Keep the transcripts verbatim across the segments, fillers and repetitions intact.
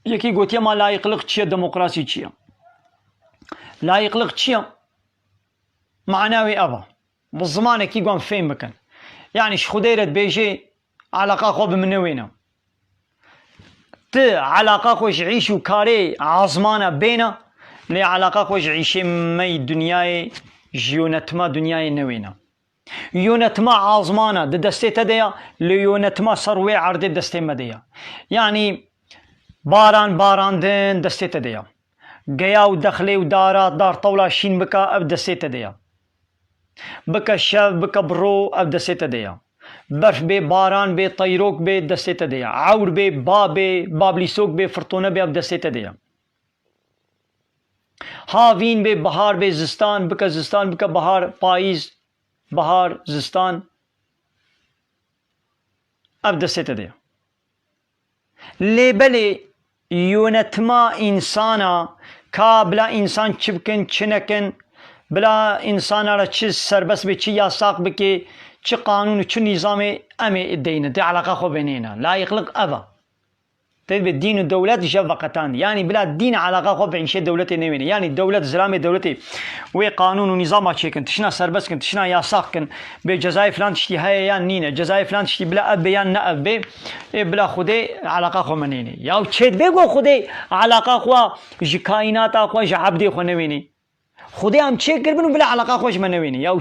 Yekî gotiye, ma layîqliq çi ye, demokrasî çi ye? Layîqliq çi ye? Mana wê ev e. Bi zimanekî wan fêm bikin. Yanî ji Xwedê re dibêjê, eleqa xwe bi min newêne. Tu eleqa xwe ji îş û karê azmana bêne, lê eleqa xwe ji îşê me yî dinyayê, ji yönetima dinyayê newêne. Yönetima azmana di destê te de ya, lê yönetima ser wê erdê destê me de ya. Yanî baran barandin destê te de ya. Geya û dexlê û dara, dar tewla şîn bika, ev destê te de ya. Bike şev, bike bi ro, ev destê te de ya. Berf bê, baran bê, teyrok bê, destê te de ya. Ewr bê, ba bê, bablîsok bê, firtone bê, ev destê te de ya. Havîn bê, bihar bê, zistan, bike zistan, bike bihar, payîz, bihar, zistan. Ev destê te de ya. Lê belê yönetima însana, ka bila însan çi bikin, çi nekin, bila însana re çi serbest bê, çi yasax bikê, çi qanûn û çi nîzamê em ê deynin, tê eleqa xwe benêne. Layîqliq ev e. Tê dibê dîn û dewlet ji hev veqetandî. Yanî bila dîn eleqa xwe bi înşê dewletê newêne. Yanî dewlet, zilamê dewletê wê qanûn û nîzama çêkin, tiştna serbest kin, tiştna yasax kin, bê cezayê filan tiştî heye yan nîne, cezayê filan tiştî bila ev bê yan ne ev bê, ê bila Xwedê eleqa xwe menêne. Ya çêdibê ku Xwedê eleqa xwe ji kaînata xwe, ji ebdê xwe newêne. Xwedê em çêkiribin û bila eleqa xwe ji me newêne. Ya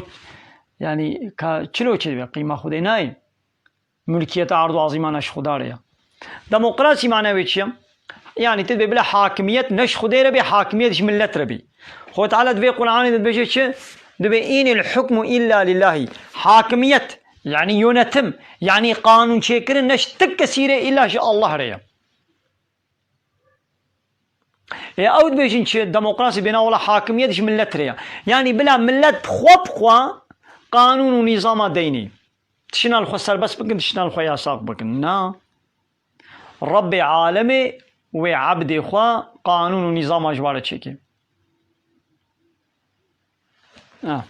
yanî ka çilo çêdibe, qîma Xwedê nayê. Mulkiyet erd û azîmana ji Xuda re ya. Demokrasî mana wê çi ye? Yanî tu dibê bila hakimiyet ne ji Xwedê re bê, hakimiyet ji millet re bê. Xwedê Teala di vê Qur'anê de dibêje çi? Dibê, "Înil hukmu illa lillahi." Hakimiyet, yanî yönetim, yanî qanûn çêkirin ne ji ti kesî re, îlla ji Allah re ye. Ê ew dibêjin çi? Demokrasî bêna wela hakimiyet ji millet re ye. Yanî bila millet bi xwe bi xwe qanûn û nîzama deynê. Tiştna li xwe serbest bikin, tiştna li xwe yasax bikin. Na. Rebbê alemê wê ebdê xwe qanûn û nîzama ji wa re çêke. Ha.